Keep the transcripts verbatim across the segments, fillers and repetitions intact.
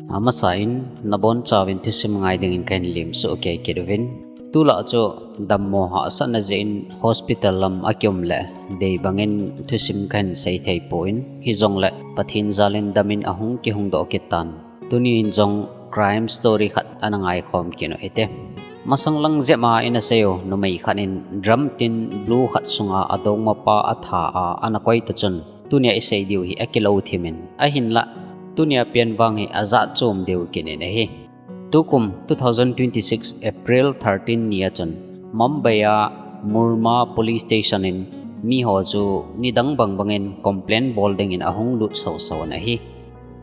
Amasa in nabonchauvin thusim ngai dingin kahin lemsuh kei kit uvin. Tulai chu dammo hahsatna jeh in hospital lam akium le dei bangin thusim kahin sei thei pon, hijongle Pathen jalin damin ahung kihung doh kit tan. Tuni in jong crime story khat ana ngaikhom kit u hite. Masang lang jep a ina sei u numei khat in drum tin blue khat sunga adongmapa atha a ana koi ta chun, tunia isei diu hi akilou thim in, ahinlah tunia pen vang hi ajat chom deu kit in ahi. Tukum two thousand twenty-six April thirteen ni a chun Mumbai a Murma Police Station in miho chu nidang bang bangin complaint bol dingin ahung lut soso in ahi.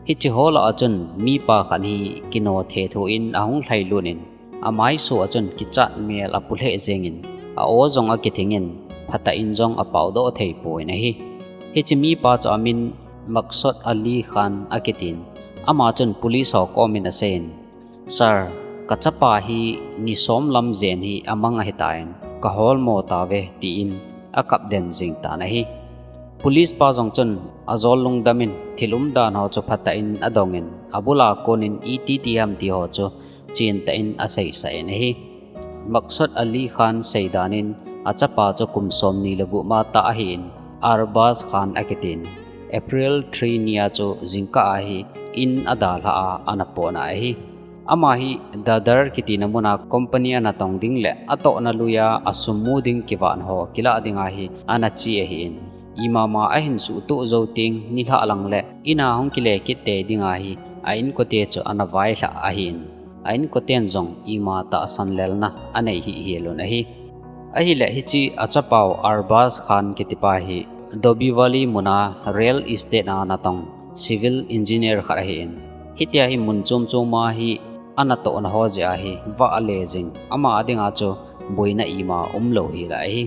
Hiche ho lah a chun mipa khat hi kino thethu in ahung lhailut in, amaiso a chun kichat mel apu lheh jengin, a-o jong akithing in, phatah in jong apao doh thei pon ahi. Hiche mipa chu amin Maqsood Ali Khan akitin, ama chun police ho komin aseiyin, "Sir, kachapa hi ni som lam jen hi amang ahitan, kaholmo tauve," tin akap den jing tan ahi. Police pa jong chun ajol lungdam in thil umdan ho chu phatah in adong in, abul a kon in iti ti ham ti ho chu chentah in aseisah in ahi. Maqsood Ali Khan seidan in achapa chu kum somni le gup ma tah ahin, Arbaz Khan akitin, April three ni a chu jingkah a hi in adalhah a ana pohna ahi. Ama hi Dadar kitina mun a company ana tong ding le atohna lui a asum mu ding kivat ho kilah ding a hi ana che ahin, imama ahin suhtoh jou teng nilhah lang le in a hung kile kit tei ding a hi a inkote chu ana vailhah ahin, a inkoten jong ima tahsan lelna anei hih hel un ahi. Ahile hiche achapa u Arbaz Khan kiti pa hi Dombivli mun a real estate a natong civil engineer khat ahin, hitia hi mun chom chom a hi anatohna ho jeh a hi vah le jing, ama dinga chu boina ima umlou hel ahi.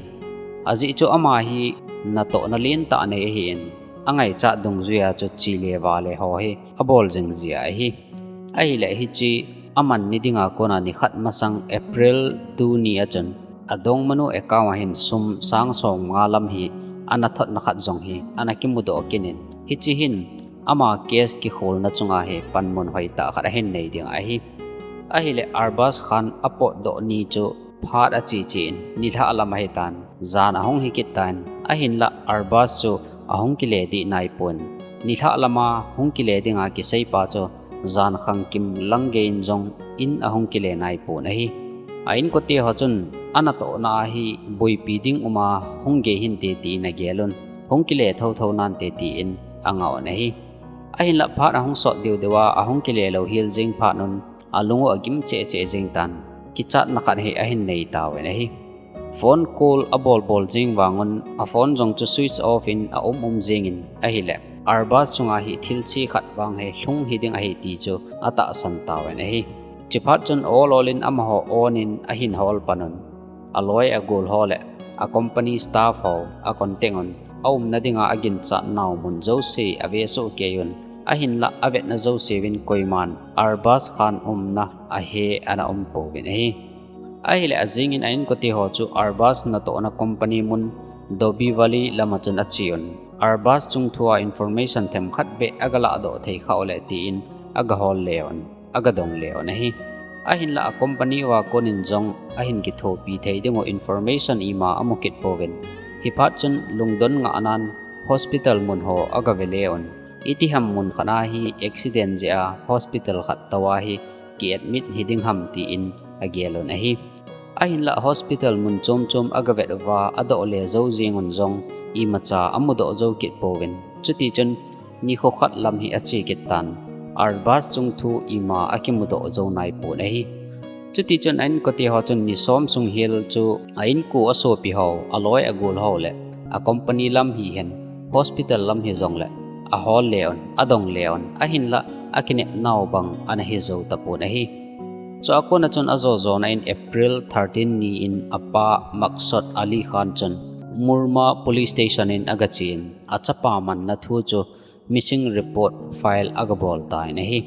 Ajeh chu ama hi natohna lentah nei ahin, angaichat dungjui a chu che le vah le ho hi abol jing jeh ahi. Ahile hiche aman ni dinga kona nikhat masang April two ni a chun adongmanu account a hin sum sang somnga lam hi ana thotna khat jong hi ana kimudoh kit in, hiche hin ama case kikholna chunga hi panmun hoitah khat ahin nei ding ahi. Ahile Arbaz Khan apotdoh ni chu phat ache che in nilhah lam ahitan, jan ahung hi kit tan, ahinlah Arbaz chu ahung kile dih naipon, nilhah lama hung kile dinga kiseipa chu jan khangkim lang geiyin jong in ahung kile naipon ahi. A inkote ho chun anatohna a hi boipi ding uma hung gei hinte tin agel un, hung kile thotho nante tin angah un ahi. Ahinlah phat ahung sot deu deu a ahung kile lou hel jeng phat un alung u agim cheh cheh jeng tan, kichatna khat hi ahin nei tauvin ahi. Phone call abol bol jeng vang un a phone jong chu switch off in aum um jengin ahile, Arbaz chunga hi thil che khat vang hi lhung hiding ahi ti chu atahsan tauvin ahi. Chuphat chun ol ol in amaho on in ahin hol pan un, aloi agol ho le a company staff ho acontact un, aumna dinga aginchat nau mun jouse avesoh kei un, ahinlah avetna jouse uvin koiman Arbaz Khan umna ahe ana umpouvin ahi. Ahile ajingin a inkote ho chu Arbaz natohna company mun Dombivli lama chun ache un, Arbaz chungthua information themkhat beh agalah doh thei khah uleh tin agahol le un, agadong le un ahi. Ahinlah a company uva konin jong ahin kithopi thei dingu information ima amu kit pouvin, hiphat chun lungdon ngahnan hospital mun ho agave le un, itiham mun khat a hi accident jeh a hospital khat tou a hi kiadmit hiding ham tin agel un ahi. Ahinlah hospital mun chom chom agavet uva adoh le jou jeng un jong imacha amudoh jou kit pouvin, chutichun nikho khat lam hi ache kit tan, Arbaz chungthu ima akimudoh jou naipon ahi. Chutichun a inkote ho chun ni som sung hel chu a inko asopi ho, aloi agol ho le a company lam hihen, hospital lam hijongle ahol le un, adong le un, ahinlah akinep nau bang ana hijou tapon ahi. Chua kona chun ajo jona in April thirteen ni in apa Maqsood Ali Khan chun Murma Police Station in agachen, achapa manna thu chu missing report file agabol tan ahi.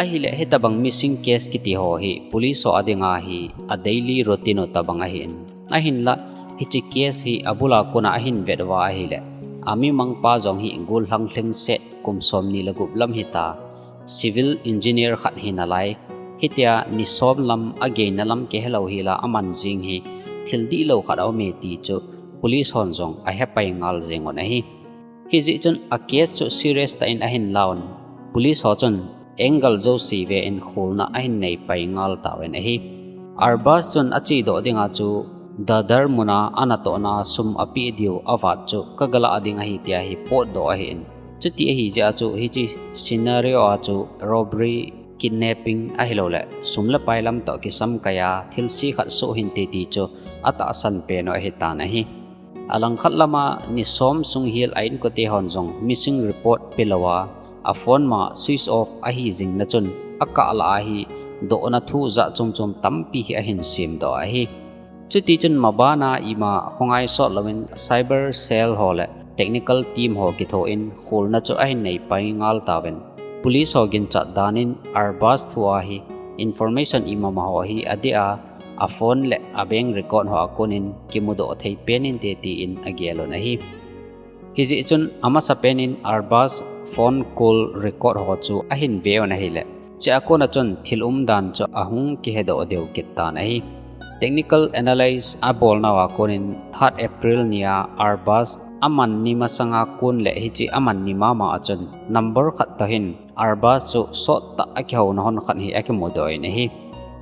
Ahile hitabang missing case kiti ho hi police ho adinga hi a daily routine u tabang ahin, ahinlah hiche case hi abula kona ahin vet uva ahile, amimangpa jong hi gollhang lhingset kum somni le gup lam hita, civil engineer khat hi nalai. Hitia ni som lam ageina lam kihelou hila aman jing hi thil dihlou khat aume ti chu police hon jong ahepai ngal jeng un ahi. Hijeh chun a case chu serious tah in ahin lauvin, police ho chun angle jouse ve in kholna ahin neipai ngal tauvin ahi. Arbaz chun achedoh dinga chu Dadar muna anatohna sum apeh diu avat chu kagalah ding ahi tia hi potdoh ahin. Chuti ahi jeh a chu hiche scenario a chu robbery, kidnapping ahilouleh sum le pai lam toh kisamkaiya thilse khat soh hinte ti chu atahsan pen u ahitan ahi. Alangkhat lama ni som sung hel a inkote hon jong missing report pelouva, a phone ma switch off ahi jingna chun akah lah a hi dohna thu jat chom chom tampi hi ahin semdoh ahi. Chutichun mabana ima khongai sot louvin cyber cell ho le technical team ho kithoin kholna chu ahin neipai ngal tauvin, police ho ginchat danin Arbaz thua hi information imama ho hi adeh a, a phone le a bank record ho a konin kimudoh thei pen inte tin agel un ahi. Hijeh chun amasapen in Arbaz phone call record ho chu ahin ve un ahileh, chua kona chun thil umdan chu ahung kihedoh deu kit tan ahi. Technical analysis abolnauva konin third April nia Arbaz aman ni masanga kon le hiche aman ni mama a chun number khat toh hin Arbaz chu sottah a kihouna hon khat hi akimudoh in ahi.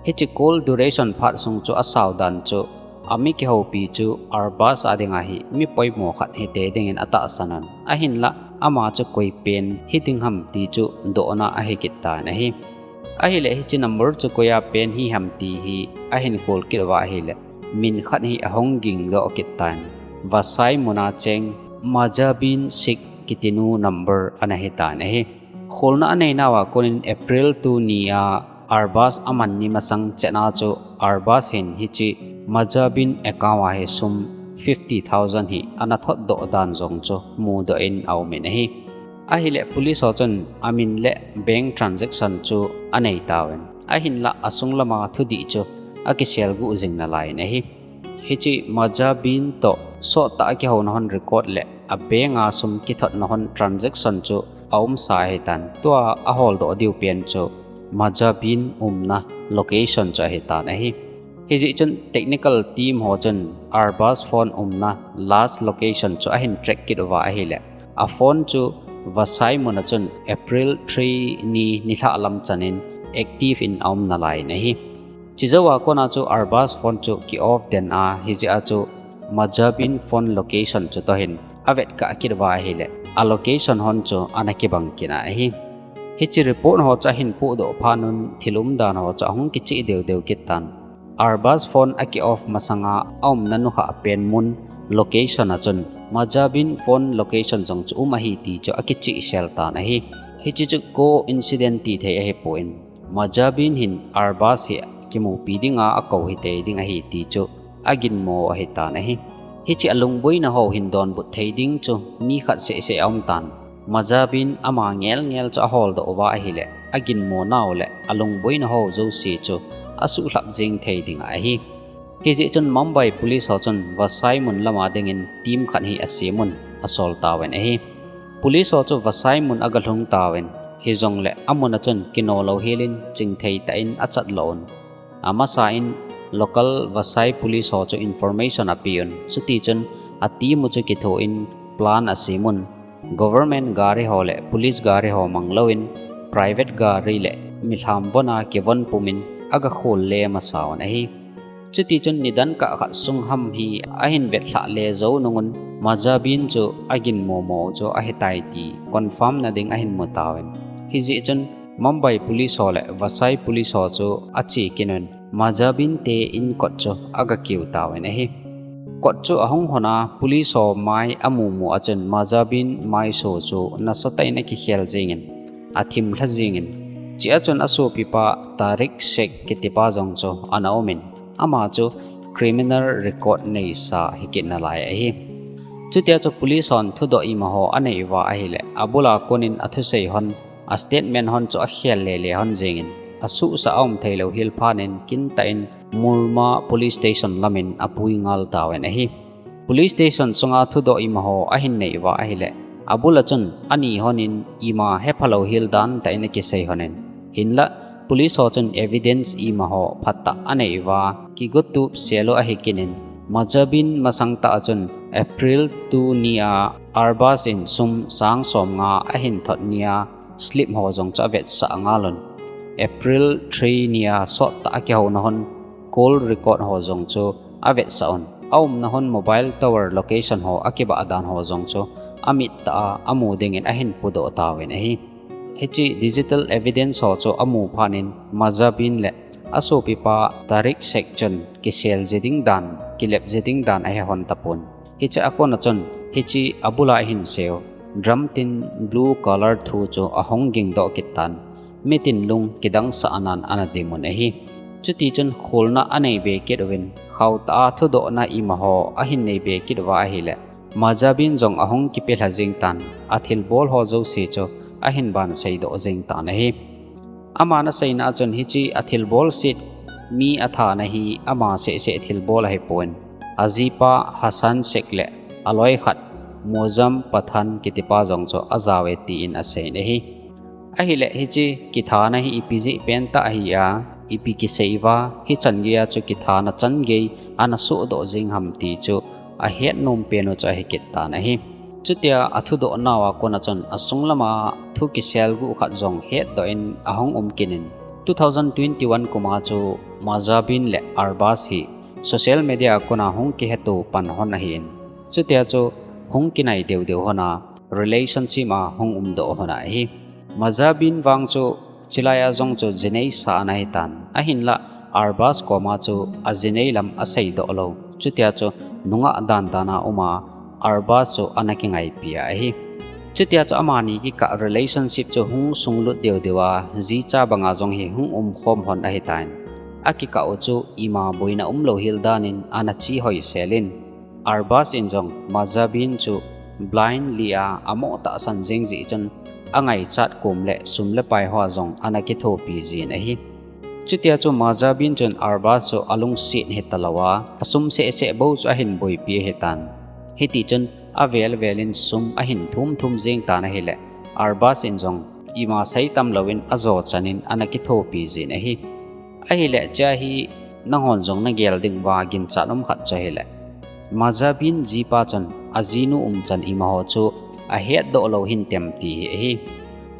Hiche call duration phat sung chu asao dan chu ami kihoupi chu Arbaz a dinga hi mi poimo khat hite dingin atahsan un, ahinlah ama chu koi pen hiding ham ti chu dohna ahi kit tan ahi. Ahileh hiche number chu koiya pen hi ham ti hi ahin khol kit uva ahileh, min khat hi ahung gingdoh kit tan, Vasai muna cheng Majabin Sik kitinu number ana hitan ahi. Kholna aneinauva konin April two nia Arbaz aman ni masang chetna chu Arbaz hin hiche Majabin account a hi sum fifty thousand hi ana thotdoh dan jong chu mudoh in aumin ahi. Ahileh police ho chun amin le bank transaction chu anei tauvin, ahinlah asung lama thudih chu akisel guh jing nalaiyin ahi. Hiche Majabin toh sottah a kihouna hon record le a bank a sum kithotna hon transaction chu aumsa ahitan, tua aholdoh diu pen chu Majabin umna location chu ahitan ahi. Hijeh chun technical team ho chun Arbaz phone umna last location chu ahin track kit uva ahileh, a phone chu Vasai muna chun April three ni nilhah lam chanin active in aum nalaiyin ahi. Chujouva kona chu Arbaz phone chu ki off den a, hijeh a chu Majabin phone location chu toh hin avet kah kit uva ahileh, a location hon chu ana kibang kit a ahi. Hiche report ho chu ahin pohdoh phat un thil umdan ho chu ahung kicheh deu deu kit tan. Arbaz phone aki off masanga aumna nukhah pen mun location a chun Majabin phone location jong chu um ahi ti chu akicheh sel tan ahi. Hiche chu coincidence ti thei ahipon, Majabin hin Arbaz hi kimupi dinga akou hitei ding ahi ti chu aginmo ahitan ahi. Hiche alungboina ho hin donbut thei ding chu mi khat seh seh aumtan. Majabin ama ngel ngel chu aholdoh uva ahileh, aginmo nau le alungboina ho jouse chu asuhlhap jeng thei ding ahi. Hijeh chun Mumbai police ho chun Vasai mun lama dingin team khat hi asemun asol tauvin ahi. Police ho chu Vasai mun agalhung tauvin, hijongleh amun a chun kino louhelin chingthei tah in achat louvin, amasan local Vasai police ho chu information apeuvin, chutichun a team u chu kithoin plan asemun, government gari ho le police gari ho manglouvin, private gari le milham vona kivon pumin agakhol le masauvin ahi. Chutichun nidan kah khat sung ham hi ahin vetlhah le jou nungun, Majabin chu aginmo mo chu ahitai ti confirm na ding ahin mu tauvin, hijeh chun Mumbai police ho le Vasai police ho chu ache kit un, Majabin te in kot chu agakiu tauvin ahi. Kot chu ahung hon a police ho mai amu mu a chun Majabin maiso chu nasatah in akikhel jengin, athimlha jengin, chua chun asopipa Tariq Sheikh kitipa jong chu ana umin, ama chu criminal record neisa hikit nalai ahi. Chutia chu police hon thudoh imaho anei uva ahileh, abula konin athusei hon, a statement hon chu akhel lele hon jengin, asuhsah aum theilou hel phat in kintah in Mulma police station lamin apui ngal tauvin ahi. Police station sunga thudoh imaho ahin nei uva ahileh, Abul a chun ani hon in ima hephalou hel dan tah in akisei hon in. Hinlah police ho chun evidence ima ho phatah anei uva, kigotup sel u ahi kit in. Mazhabin masang tah a chun April two ni a Arbaz in sum sang som nga ahin thot ni a slip ho jong chu avetsah ngal un. April three ni a sot tah a kihouna hon call record ho jong chu avetsah un. Aumna hon mobile tower location ho akibah dan ho jong chu amit tah a amu ding in ahin pudoh tauvin ahi. Hiche digital evidence ho chu amu phat in Mazhabin le asopipa Tariq Sheikh chun kisel ji ding dan, kilep ji ding dan ahe hon tapon. Hiche a kon a chun, hiche abul a ahin seu drum tin blue color thu chu ahung gingdoh kit tan, mitin lung kidangsah nan ana dim un ahi. Chuti chun kholna anei be kit uvin, khauh tah a thudohna ima ho ahin nei be kit uva ahile, Mazhabin jong ahung kipe lha jing tan, athilbol ho jouse chu ahin ban seidoh jing tan ahi. Aman aseina a chun hiche athilbol set mi athana hi ama sehseh thilbol ahipon, ajipa Hassan Sheikh le aloi khat Mozam Pathan kitipa jong chu ajao e tin aseiyin ahi. Ahile hiche kithana hi ipi jeh pen tah ahi a, ipi kisei uva, hichan gei a chu kithana chan gei ana sohdoh jing ham ti chu ahet nom pen u chu ahi kit tan ahi. Chutia athudoh nau a kon a chun asung lam a thu kisel guh khat jong hetdoh in ahung um kit in, two thousand twenty-one kum a chu Mazhabin le Arbaz hi social media a kon a hung kiheto pan hon ahin. Chutia chu hung kinai deu deu hon a, relationship a hung umdoh hon ahi. Mazhabin vang chu chulai a jong chu jinei sa ana hitan. Ahinlah Arbaz koma chu ajinei lam aseidoh lou. Chutia chu nungah dan dan a um a, Arbaz chu ana kingaipi ahi. Chutia chu amani kikah relationship chu hung sunglut deu deu a, jicha banga jong hi hung umkhom hon ahitan. Akikah u chu ima boina umlou hel dan in ana chihoi sel in. Arbaz in jong Mazhabin chu blindly a amoh tahsan jing jeh chun angaichat kom le sum le pai ho a jong ana kithopi jin ahi. Chutia chu Mazhabin chun Arbaz chu alungset hita lou a, asum sehseh bou chu ahin boipi ahitan. Hiti chun avel vel in sum ahin thum thum jing tan ahile, Arbaz in jong ima seitam lou in ajo chan in ana kithopi jin ahi. Ahile, chea hi nanghon jong nagel ding uva ginchat um khat chu ahile, Mazhabin jipa chun ajinu umchan ima ho chu ahetdoh lou hintem ti hi ahi.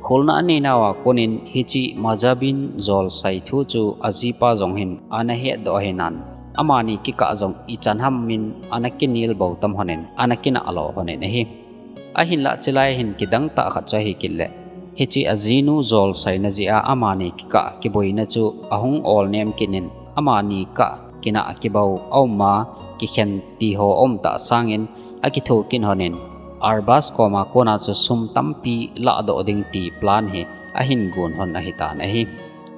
Kholna anei nau a kon in hiche Mazhabin jolsai thu chu ajipa jong hin ana hetdoh ahinan, amani kikah jong ichan ham in ana kinel bou tam hon in, ana kinah lo hon in ahi. Ahinlah chulai hin kidang tah khat chu ahi kit le, hiche ajinu jolsaina jeh a amani kikah kiboina chu ahung ol nem kit in, amani kah kinah kibou a um a, kikhen ti ho a um tah sang in akitho kit hon in, Arbaz koma kon a chu sum tampi lahdoh ding ti plan hi ahin gon hon ahitan ahi.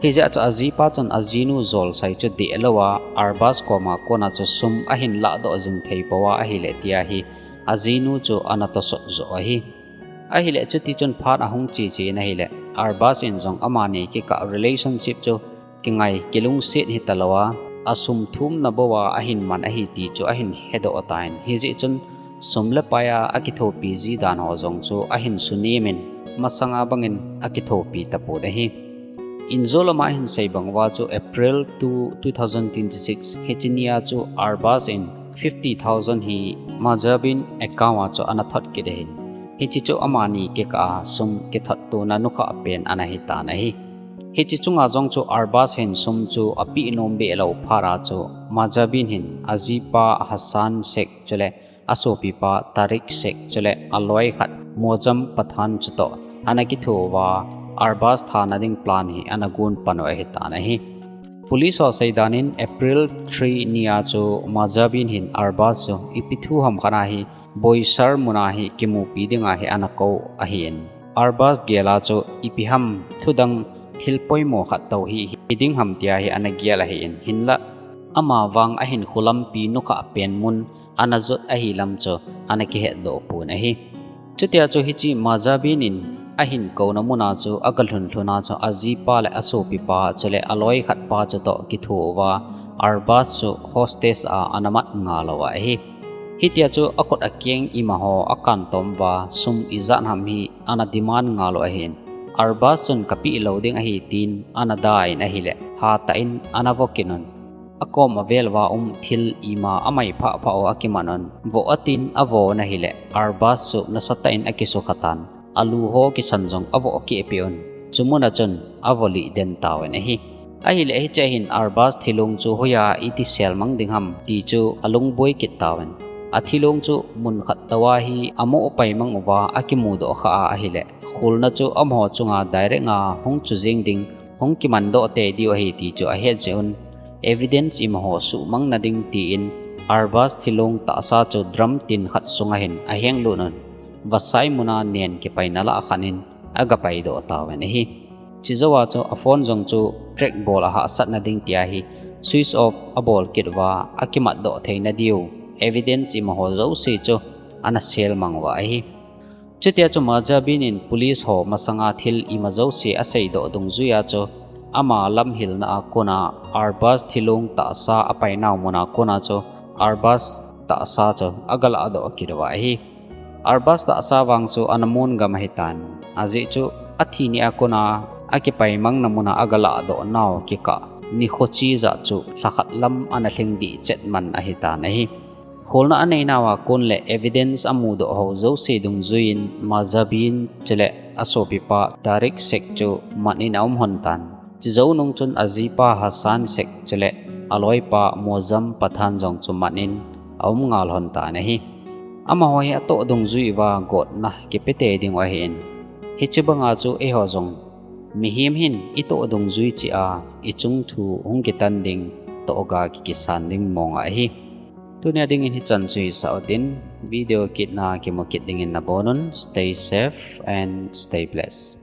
Hijeh chun ajipa chun ajinu jolsai chu deh lou a, Arbaz koma kon a chu sum ahin lahdoh jing thei pou a ahile tia hi ajinu chu ana tosot joh ahi. Ahile chuti chun phat ahung che che in ahile, Arbaz in jong amani kikah relationship chu kingai kilungset hita lou a, asum thumna bou a ahin man ahi ti chu ahin hedoh tan. Hijeh chun sum le pai a akithopi ji dan ho jong chu ahin sunem in, masanga bang in akithopi tapon ahi. Injo lam a hin sei bang uva chu April two, two thousand twenty-six hiche ni a chu Arbaz in fifty thousand hi Mazhabin account a chu ana thot kit ahin. Hiche chu amani kikah a sum kithot tona nukhah pen ana hitan ahi. Hiche chunga jong chu Arbaz hin sum chu apeh nom be lou phat a chu Mazhabin hin ajipa Hassan Sheikh chule asopipa Tariq Sheikh chule aloi khat Mozam Pathan chutoh ana kitho uva, Arbaz thana ding plan hi ana gon pan u ahitan ahi. Police ho seidan in April three ni a chu Mazhabin hin Arbaz chu ipi thu ham khat a hi Boisar mun a hi kimupi ding a hi ana kou ahin. Arbaz gel a chu ipi ham thudang thil poimo khat tou hi hiding ham tia hi ana gel ahin, hinlah ama vang ahin kholampi nukhah pen mun ana jot ahi lam chu ana kihetdoh pon ahi. Chutia chu hiche Mazhabin in ahin kouna mun a chu aga lhun lhun a chu ajipa le asopipa chule aloi khat pa chutoh kitho uva, Arbaz chu hostage a ana mat ngal u ahi. Hitia chu akhut akeng imaho akantom uva sum ijat ham hi ana demand ngal u ahin. Arbaz chun kapeh lou ding ahi tin ana da in ahileh, hatah in ana vo kit un. Akom avel uva um thil ima amai phah phah u akiman un. Vo atin avo un ahileh, Arbaz chu nasatah in akisukha tan. Alu ho kisan jong avo keh peh un. Chumun a chun avo lih den tauvin ahi. Ahileh hiche hin Arbaz thilong chu hoiya iti sel mang ding ham ti chu alungboi kit tauvin. Athilong chu mun khat tou a hi amoh pai mang uva akimudoh kha a ahileh, kholna chu amaho chunga direct a hung chu jing ding, hung kimandoh tei diu ahi ti chu ahet jeh un, evidence imaho suhmang na ding tin Arbaz thilong tahsa chu drum tin khat sunga hin ahenglut un, vasai muna nen kipaina lah khat in agapaidoh tauvin ahi. Chujou a chu aphone jong chu track bol ahahsat na ding tia hi switch off abol kit uva akimatdoh theina diu evidence imaho jouse chu ana sel mang uva ahi. Chutia chu Mazhabin in police ho masanga thil ima jouse aseidoh dungjuia chu ama lamhilna a kona Arbaz thilong tahsa apainau muna kona chu Arbaz tahsa chu agalahdoh kit uva ahi. Arbaz tahsa vang chu ana mun gam ahitan. Ajeh chu athi nia kona akipaimangna muna agalahdoh nau kikah nikho chijat chu lhakhat lam ana lhing dih chet man ahitan ahi. Kholna aneinauva kon le evidence amudoh ho jouse dungjuiyin Mazhabin chule asopipa Tariq Sheikh chu mat in aum lhon tan. Chujou nung chun ajipa Hassan Sheikh chule aloipa Mozam Pathan jong chu mat in aum ngal lhon tan ahi. Amaho hi atoh dungjui uva gotna kipe tei dingu ahin. Hiche banga chu eiho jong mihem hin itoh dungjui cheh a ichung thu hung kitan ding tohga kikisan ding monga ahi. Tunia dingin hichan chu hisah utin, video kitna kimu kit dingin nabonun, stay safe and stay blessed.